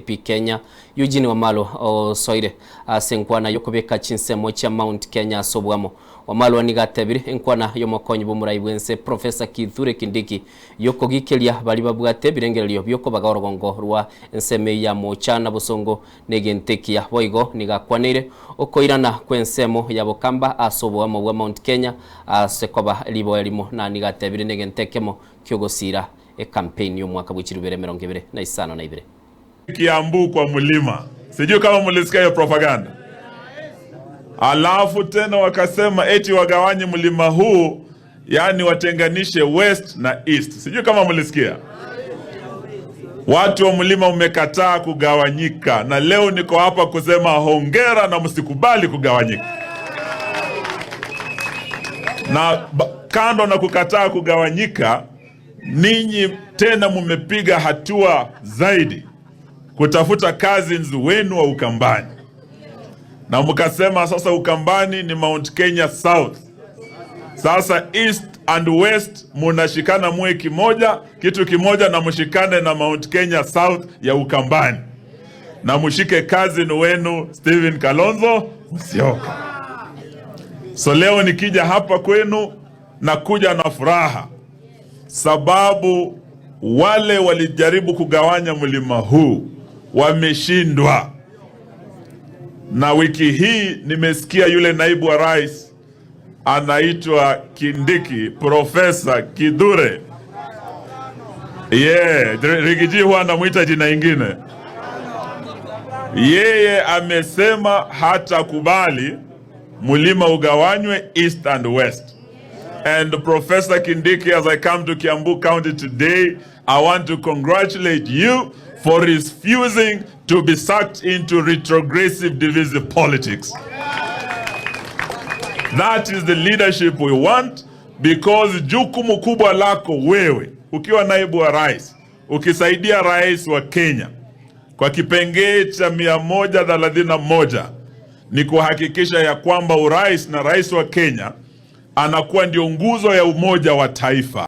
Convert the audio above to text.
DAP Kenya Eugene Wamalwa osoire ase enkwana yokobeka chinsemo chia Mount Kenya ase obwamo. Wamalwa nigo atebire enkwana yomokonyi bw'omorai bwense Professor Kithure Kindiki yokogikeria baria babwate ebirengererio biokobaga orogongo rwa ensemo eyio ya Mocha na Bosongo negento ekiya. Boigo nigo akwaneire okoirana kw'ensemo ya Bokamba ase oboamo bwa Mount Kenya ase koba riboya rimo na nigo atebire negento ekemo ki'ogosiira ekampeini y'omwaka bwe chirubere 2052. Kiambu kwa mlima, sijui kama mlisikia hiyo propaganda. Alafu tena wakasema eti wagawanye mlima huu, yani watenganishe west na east, sijui kama mlisikia. Watu wa mlima mmekataa kugawanyika, na leo niko hapa kusema hongera na msikubali kugawanyika. Na kando na kukataa kugawanyika, ninyi tena mumepiga hatua zaidi kutafuta cousins wenu wa Ukambani, na mkasema sasa Ukambani ni Mount Kenya South. Sasa East and West munashikana muwe kimoja, kitu kimoja, na mshikane na Mount Kenya South ya Ukambani, na mushike cousin wenu Stephen Kalonzo Musyoka. So leo nikija hapa kwenu nakuja na furaha, sababu wale walijaribu kugawanya mlima huu wameshindwa. Na wiki hii nimesikia yule naibu wa rais anaitwa Kindiki, Profesa Kithure. Yeah, Riggy G huwa anamwita jina ingine. Yeye amesema hatakubali mlima ugawanywe east and west. And Professor Kindiki, as I come to Kiambu County today, I want to congratulate you for refusing to be sucked into retrogressive divisive politics. That is the leadership we want because jukumu kubwa lako wewe ukiwa naibu wa rais, ukisaidia rais wa Kenya kwa kipengee cha 131 ni kuhakikisha ya kwamba urais na rais wa Kenya anakuwa ndio nguzo ya umoja wa taifa.